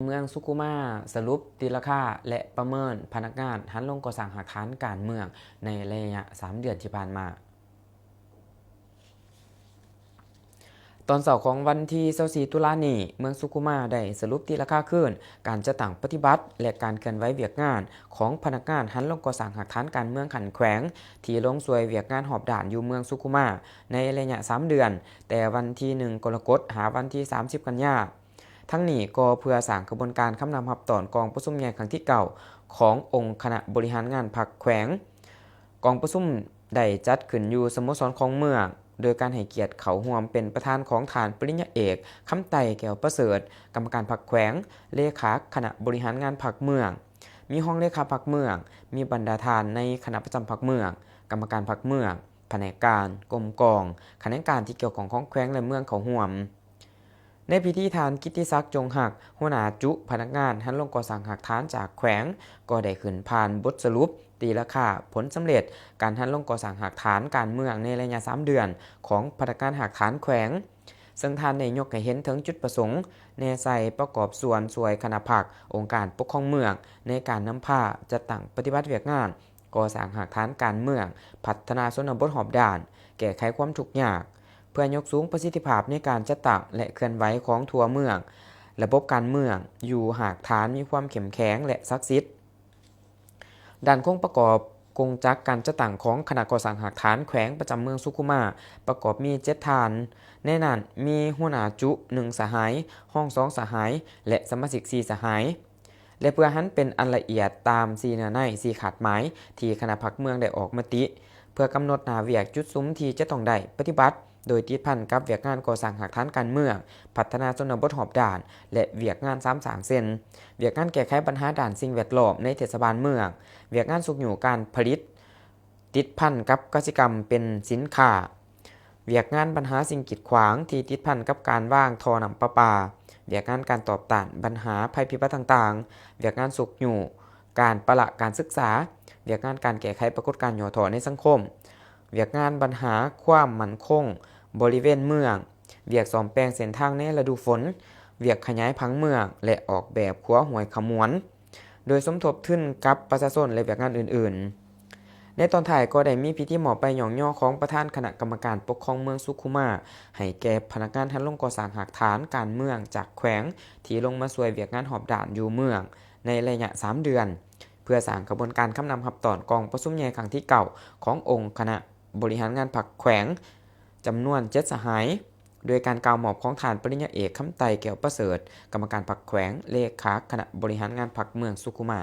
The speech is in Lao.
ເມືອງສຸຂຸມາ ສະຫຼຸບຕີລາຄາ ແລະ ປະເມີນພະນັກງານຫັນລົງກໍ່ສ້າງຮາກຖານການເມືອງໃນໄລຍະສາມເດືອນທີ່ຜ່ານມາ. ຕອນເຊົ້າຂອງວັນທີຊາວສີ່ ຕຸລານີ້, ເມືອງສຸຂຸມາໄດ້ສະຫຼຸບຕີລາຄາຄືນການຈັດຕັ້ງປະຕິບັດ ແລະ ການເຄື່ອນໄຫວວຽກງານຂອງພະນັກງານຫັນລົງກໍ່ສ້າງຮາກຖານການເມືອງຂັ້ນແຂວງ ທີ່ລົງຊ່ວຍວຽກງານຮອບດ້ານຢູ່ເມືອງສຸຂຸມາໃນໄລຍະສາມເດືອນ, ແຕ່ວັນທີໜຶ່ງ ກໍລະກົດ ຫາວັນທີສາມສິບ ກັນຍາ. ທັງນີ້ກໍເພື່ອສ້າງຂະບວນການຄຳນັບຮັບຕ້ອນກອງປະຊຸມໃຫຍ່ຄັ້ງທີເກົ້າຂອງອົງຄະນະບໍລິຫານງານພັກແຂວງ. ກອງປະຊຸມໄດ້ຈັດຂຶ້ນຢູ່ສະໂມສອນຂອງເມືອງ, ໂດຍການໃຫ້ກຽດເຂົ້າຮ່ວມເປັນປະທານຂອງທ່ານປະລິນຍາເອກ ຄຳໄຕ ແກ້ວປະເສີດ, ກຳມະການພັກແຂວງ, ເລຂາຄະນະບໍລິຫານງານພັກເມືອງ, ມີຮອງເລຂາພັກເມືອງ, ມີບັນດາທ່ານໃນຄະນະປະຈຳພັກເມືອງ, ກຳມະການພັກເມືອງ, ພະແນກການ, ກົມກອງ, ຂະແໜງການທີ່ກ່ຽວຂ້ອງຂອງແຂວງ ແລະ ເມືອງເຂົ້າຮ່ວມ. ໃນພິທີ ທ່ານ ກິດຕິສັກ ຈົງຮັກ, ຫົວໜ້າຈຸພະນັກງານຫັນລົງກໍ່ສ້າງຮາກຖານຈາກແຂວງ ກໍໄດ້ຂຶ້ນຜ່ານບົດສະຫຼຸບຕີລາຄາຜົນສຳເລັດການຫັນລົງກໍ່ສ້າງຮາກຖານການເມືອງໃນໄລຍະສາມເດືອນຂອງພະນັກງານຮາກຖານແຂວງ, ເຊິ່ງທ່ານໄດ້ຍົກໃຫ້ເຫັນເຖິງຈຸດປະສົງແນໃສ່ປະກອບສ່ວນຊ່ວຍຄະນະພັກ, ອົງການປົກຄອງເມືອງ ໃນການນຳພາຈັດຕັ້ງປະຕິບັດວຽກງານ ກໍ່ສ້າງຮາກຖານການເມືອງ, ພັດທະນາຊົນນະບົດຮອບດ້ານ, ແກ້ໄຂຄວາມທຸກຍາກ, ເພື່ອຍົກສູງປະສິດທິພາບໃນການຈັດຕັ້ງ ແລະ ເຄື່ອນໄຫວຂອງທົ່ວເມືອງ, ລະບົບການເມືອງຢູ່ຮາກຖານມີຄວາມເຂັ້ມແຂງ ແລະ ສັກສິດ. ດ້ານໂຄງປະກອບກົງຈັກການຈັດຕັ້ງຂອງຄະນະກໍ່ສ້າງຮາກຖານແຂວງປະຈຳເມືອງສຸຂຸມາ ປະກອບມີເຈັດທ່ານ, ໃນນັ້ນມີຫົວໜ້າຈຸໜຶ່ງສະຫາຍ, ຮອງສອງສະຫາຍ ແລະ ສະມາຊິກສີ່ສະຫາຍ. ແລະ ເພື່ອໃຫ້ເປັນອັນລະອຽດຕາມສີ່ເນື້ອໃນ, ສີ່ຄາດໝາຍທີ່ຄະນະພັກເມືອງໄດ້ອອກມະຕິ ເພື່ອກຳນົດໜ້າວຽກຈຸດສຸມທີ່ຈະຕ້ອງໄດ້ປະຕິບັດ ໂດຍຕິດພັນກັບວຽກງານກໍ່ສ້າງຮາກຖານການເມືອງ, ພັດທະນາຊົນນະບົດຮອບດ້ານ ແລະ ວຽກງານສາມສ້າງ ເຊັ່ນ ວຽກງານແກ້ໄຂບັນຫາດ້ານສິ່ງແວດລ້ອມໃນເທດສະບານເມືອງ, ວຽກງານຊຸກຍູ້ການຜະລິດ ຕິດພັນກັບກະສິກຳເປັນສິນຄ້າ, ວຽກງານບັນຫາສິ່ງກີດຂວາງທີ່ຕິດພັນກັບການວາງທໍ່ນ້ຳປະປາ, ວຽກງານການຕອບຕ້ານບັນຫາໄພພິບັດຕ່າງໆ, ວຽກງານຊຸກຍູ້ການປະລະການສຶກສາ, ວຽກງານການແກ້ໄຂປາກົດການຫຍໍ້ທໍ້ໃນສັງຄົມ, ວຽກງານບັນຫາຄວາມໝັ້ນຄົງບໍລິເວນເມືອງ, ວຽກສ້ອມແປງເສັ້ນທາງໃນລະດູຝົນ, ວຽກຂະຫຍາຍຜັງເມືອງ ແລະ ອອກແບບຂົວຫ້ວຍຂະໝວນ. ໂດຍສົມທົບທຶນກັບປະຊາຊົນ ແລະ ວຽກງານອື່ນໆ. ໃນຕອນທ້າຍກໍໄດ້ມີພິທີມອບໃບຍ້ອງຍໍຂອງປະທານຄະນະກຳມະການປົກຄອງເມືອງສຸຂຸມາ ໃຫ້ແກ່ພະນັກງານຫັນລົງກໍ່ສ້າງຮາກຖານການເມືອງຈາກແຂວງ ທີ່ລົງມາຊ່ວຍວຽກງານຮອບດ້ານຢູ່ເມືອງໃນໄລຍະສາມເດືອນ ເພື່ອສ້າງຂະບວນການຄຳນັບຮັບຕ້ອນກອງປະຊຸມໃຫຍ່ຄັ້ງທີເກົ້າຂອງອົງຄະນະບໍລິຫານງານພັກແຂວງ ຈຳນວນເຈັດສະຫາຍ. ໂດຍການກ່າວມອບຂອງທ່ານປະລິນຍາເອກ ຄຳໄຕ ແກ້ວປະເສີດ, ກຳມະການພັກແຂວງ, ເລຂາຄະນະບໍລິຫານງານພັກເມືອງສຸຂຸມາ.